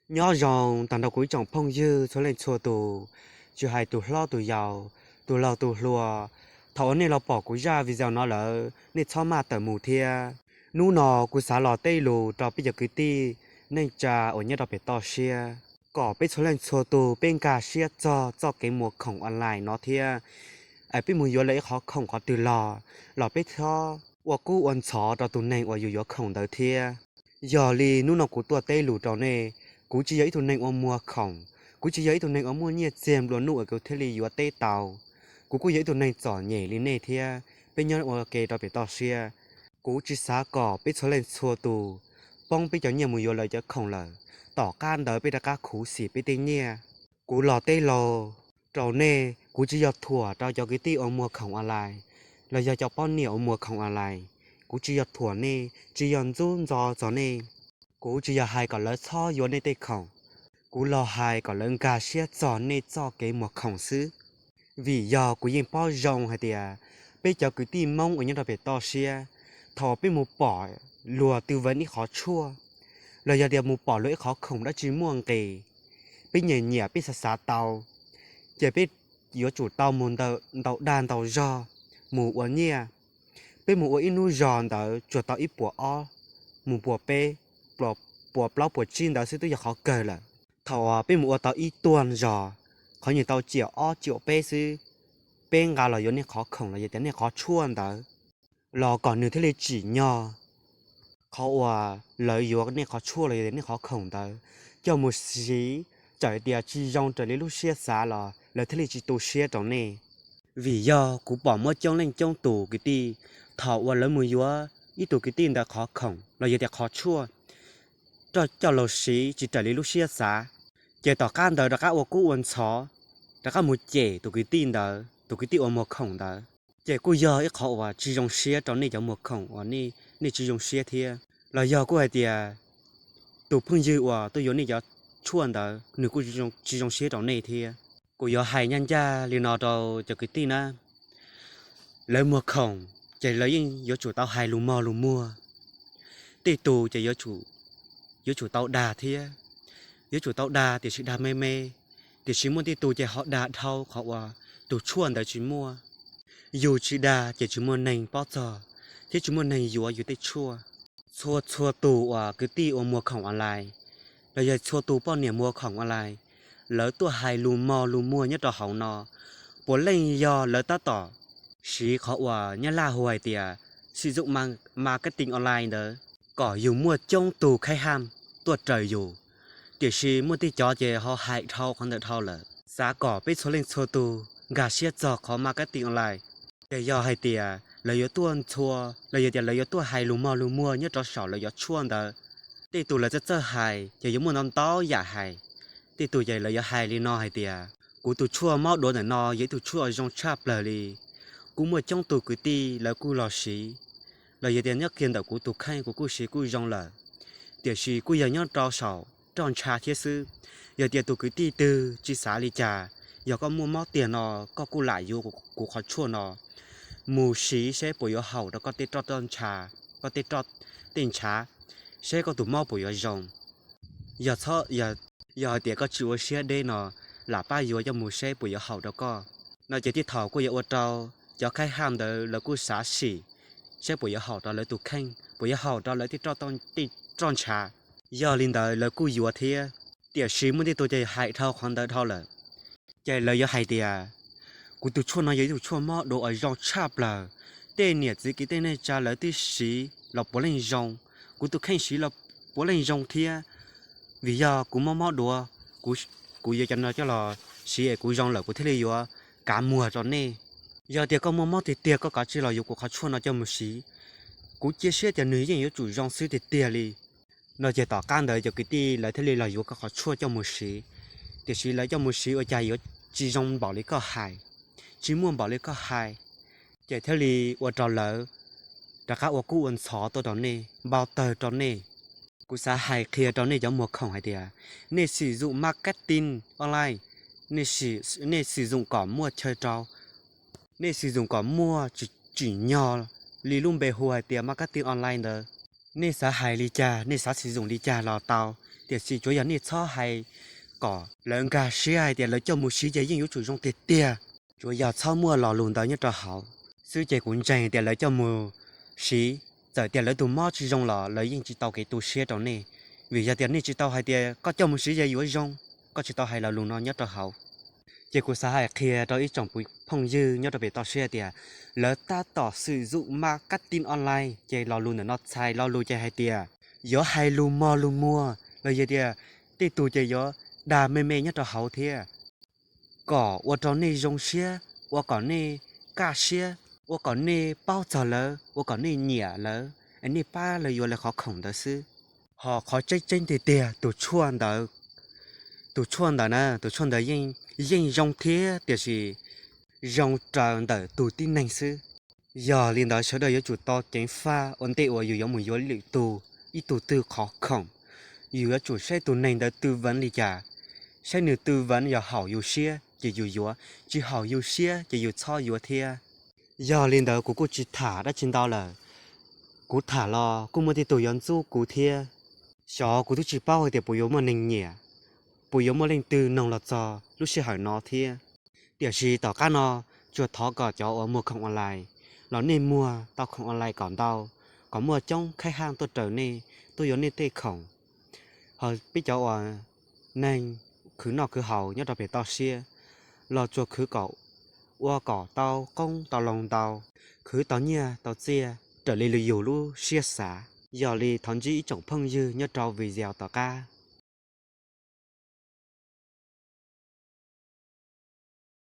Nyob zoo tag nrho kuv ib tsoom phooj ywg txhua leej txhua tus, tsis hais tus hlob tus yau, tus laug tus hluas. Thaum uas nej los pom kuv zaj video no lawm, nej txhob maj tawm mus thiab. Hnub no kuv xav los teb lus rau peb cov kwv tij neej tsa uas nyob rau pem toj siab, kom peb txhua leej txhua tus peb nkag siab txog txoj kev muag khoom online no thiab. Es peb mus yuav lawv ib qhov khoom qhov twg los, los peb txhob ua kub ua ntxhov rau tus neeg uas yus yuav khoom ntawd thiab. Yog li hnub no kuv tuaj teb lus rau nej, kuv tsis yog ib tug neeg uas muag khoom, kuv tsis yog ib tug neeg uas muaj nyiaj txiag nplua nuj uas kuv thiaj li yuav teb tau. Kuv kuj yog ib tug neeg txom nyem li nej thiab, peb nyob ua ke rau pem toj siab. Kuv tsis xav kom peb txhua leej txhua tus poob peb cov nyiaj mus yuav lawv cov khoom lawm, tom qab ntawd peb rov qab khuv xim peb tej nyiaj. Kuv los teb lus rau nej, kuv tsis yog thuam rau cov kwv tij uas muag khoom online, los yog cov poj niam uas muag khoom online. Kuv tsis yog thuam nej, tsis yog ntxub ntxo txog nej. Kuv tsis yog hais kom lawv txhob yuav nej tej khoom, kuv los hais kom lawv nkag siab txog nej txoj kev muag khoom xwb. Vim yog kuv yeej paub zoo hais tias peb cov kwv tij Hmoob uas nyob rau pem toj siab, thaum peb mus pom luag twv ib qhov tshuaj, los yog tias mus pom luag ib qhov khoom dab tsi muaj nqis, peb nyiam nyiam peb xav xav tau, ces peb yuav tsum tau mus ntaus dag ntaus zog mus ua nyiaj. Peb mus ua ib hnub zog ntawd tsuas tau ib puas ob, mus puas peb, puas plaub puas tsib ntawd xwb twb yog qhov kawg lawm. Thaum uas peb mus ua tau ib tuag zog, qhov nyiaj tau tsiam ob tsiam peb xwb, peb nqa los yuav nej qhov khoom los yog tias nej qhov tshuaj ntawd, los kom nws thiaj li tsim nyog qhov uas lawv yuav nej qhov tshuaj los yog tias nej qhov khoom ntawd coj mus siv, txawm tias tsis zoo raws li lub siab xav los lawv thiaj li tsis tu siab rau nej. Vim yog kuv pom muaj coob leej coob tus kwv tij, thaum uas lawv mus yuav ib tug kwv tij ntawd qhov khoom los yog tias qhov tshuaj coj los siv tsis raws li lub siab xav, ces tom qab ntawd rov qab ua kub ua ntxhov, rov qab mus cem tus kwv tij ntawd, tus kwv tij uas muag khoom ntawd, ces kuj yog ib qhov uas tsis zoo siab rau nej cov muag khoom uas nej tsis zoo siab thiab. Los yog kuj hais tias tus phooj ywg uas tuaj yuav nej cov tshuaj ntawd nws kuj tsis zoo siab rau nej thiab. Kuv yuav hais ncaj ncaj li no rau cov kwv tij na, lawv muag khoom ces lawv yeej yuav tsum tau hais lus mog lus muag. Tej tus ces yuav tsum tau dag thiab, yuav tsum tau dag tiam sis dag me me, tiam sis muaj tej tus ces ho dag dhau qhov uas tus tshuaj ntawd tsis muaj. Yus tsis dag ces tsis muaj neeg paub txog thiab tsis muaj neeg yuav yus tej tshuaj. Txhua txhua tus uas kwv tij uas muag khoom online, los yog txhua tus poj niam muag khoom online, lawv tuaj hais lus mog lus muag nyob rau hauv no, puav leej yog lawv tab tom siv qhov uas nyab laj hu hais tias xim zum marketing online ntawd, kom yus muaj coob tus khab ham tuaj raws yus, tiam sis muaj tej cov ces ho hais dhau qhov ntawd dhau lawm. Xav kom peb txhua leej txhua tus nkag siab txog qhov marketing online, ces yog hais tias lawv yuav tuaj ntxhua los yog tias lawv yuav tuaj hais lus mog lus muag nyob rau saum lawv cov tshuaj ntawd, tej tus lawv txawj txawj hais ces yuav muaj ntau ntau yam hais. Tej tus ces lawv yuav hais li no hais tias, kuv tus tshuaj mob duav ntawm no yog ib tug tshuaj zoo tshaj plaws li, kuj muaj coob tus kwv tij lawv kuj los siv, los yog tias nyob kiag ntawm kuv tus kheej kuv kuj siv kuj zoo lawm, tiam sis kuj yog nyob rau saum roj ntsha thiab xwb. Yog tias tus kwv tij twg tsis xav li cas, yog koj muaj mob tiag no, koj kuj lam yuav kuv qhov tshuaj no mus siv seb puas yuav haum rau koj tej roj ntsha, koj tej roj, tej ntshav, seb koj tus mob puas yuav zoo. Yog hais tias koj tsis ua siab deb no, lam pab yuav coj mus seb puas yuav haum rau koj. No ces tej thaum kuj yuav ua rau cov khab ham ntawd lawv kuj xav sim seb puas yuav haum rau lawv tus kheej, puas yuav haum rau lawv tej roj ntsha. Yog li ntawd lawv kuj yuav thiab, tiam sis muaj tej tus ces hais dhau qhov ntawd dhau lawm, ces lawv yuav hais tias, kuv tus tshuaj no yog ib tug tshuaj mob duav uas zoo tshaj plaws, tej niam txiv kwv tij neej tsa lawv twb siv los puav leej zoo, kuv tus kheej siv los puav leej zoo thiab. Vim yog kuv mob mob duav, kuv yuav cov no coj los siv es kuv zoo lawm kuv thiaj li yuav kav muag rau nej. Yog tias koj muaj mob tiag tiag koj kav tsij los yuav kuv qhov tshuaj no coj mus siv, kuv cia siab tias nws yeej yuav tsum zoo xwb tiag tiag li. No ces tom qab ntawd cov kwv tij lawv thiaj li los yuav koj qhov tshuaj coj mus siv, tiam sis lawv coj mus siv ua cas yuav tsis zoo npaum li koj hais, tsis muaj npaum li koj hais, ces thiaj li ua rau lawv rov qab ua kub ua ntxhov tuaj rau nej, npau taws rau nej. Kuv xav hais qhia rau nej cov muag khoom hais tias, nej xim zum marketing online, nej xim zum kom muaj chaw rau, nej xim zum kom muaj tsim nyog li lub npe hu hais tias marketing online ntawd. Nej xav hais li cas, nej xav xim zum li cas los tau, Tiam sis tsuav yog nej txhob hais kom lawv nkag siab hais tias lawv coj mus siv ces yeej yuav tsum zoo tiag tiag. Tsuav yog txhob muaj lo lus ntawd nyob rau hauv xwb ces kuv ntseeg tias lawv coj mus siv, txawm tias lawv tus mob tsis zoo los lawv yeej tsis tau kev tu siab rau nej, vim yog tias nej tsis tau hais tias koj coj mus siv ces yuav zoo, koj tsis tau hais lo lus no nyob rau hauv. Ces kuv xav hais qhia rau ib tsoom phooj ywg nyob rau pem toj siab tias lawv tab tom xwm zuj ma kab tin online ces lo lus ntawm no txhais lo lus ces hais tias yuav hais lus mos lus muag los yog tias tej tug ces yuav dag me me nyob rau hauv thiab, kom ua rau nej zoo siab, ua kom nej kaj siab, ua kom nej paub txog lawv, ua kom nej nyiam lawv es nej pab lawv yuav lawv qhov khoom ntawd xwb. Ho qhov tseeb tseeb tiag tiag tus tshuaj ntawd, tus tshuaj ntawd na, tus tshuaj ntawd yeej zoo thiab tiam sis zoo raws ntawm tus tib neeg xwb. Yog li ntawd sawv daws yuav tsum tau ceev faj ua ntej uas yus yuav mus yuav lwm tus, ib tug twg qhov khoom. Yus yuav tsum saib tus neeg ntawd tư vấn li cas, saib nws tư vấn yog haum yus siab ces yus yuav, tsis haum yus siab ces yus txhob yuav thiab. Yog li ntawd kuv kuj tsis tham dab tsi ntau lawm, kuv tham los kuj muaj tej tug yuav ntxub kuv thiab. Xyov kuv twb tsis paub hais tias puas yuav muaj neeg nyiam, puas yuav muaj leej twg noog los txog lub sij hawm no thiab. Tiam sis tom qab no tsuas thov kom cov uas muag khoom online los nej muag tau khoom online kom ntau, kom muaj coob khaib haj tuaj raws nej, tuaj yuav nej tej khoom. Ho peb cov uas neeg khwv noj khwv haus nyob rau pem toj siab los tsuas khwv kom ua kom tau qoob tau loo ntau, khwv tau nyiaj tau txiaj raws li yus lub siab xav. Yog li thov ntsib ib tsoom phooj ywg nyob rau video tom qab.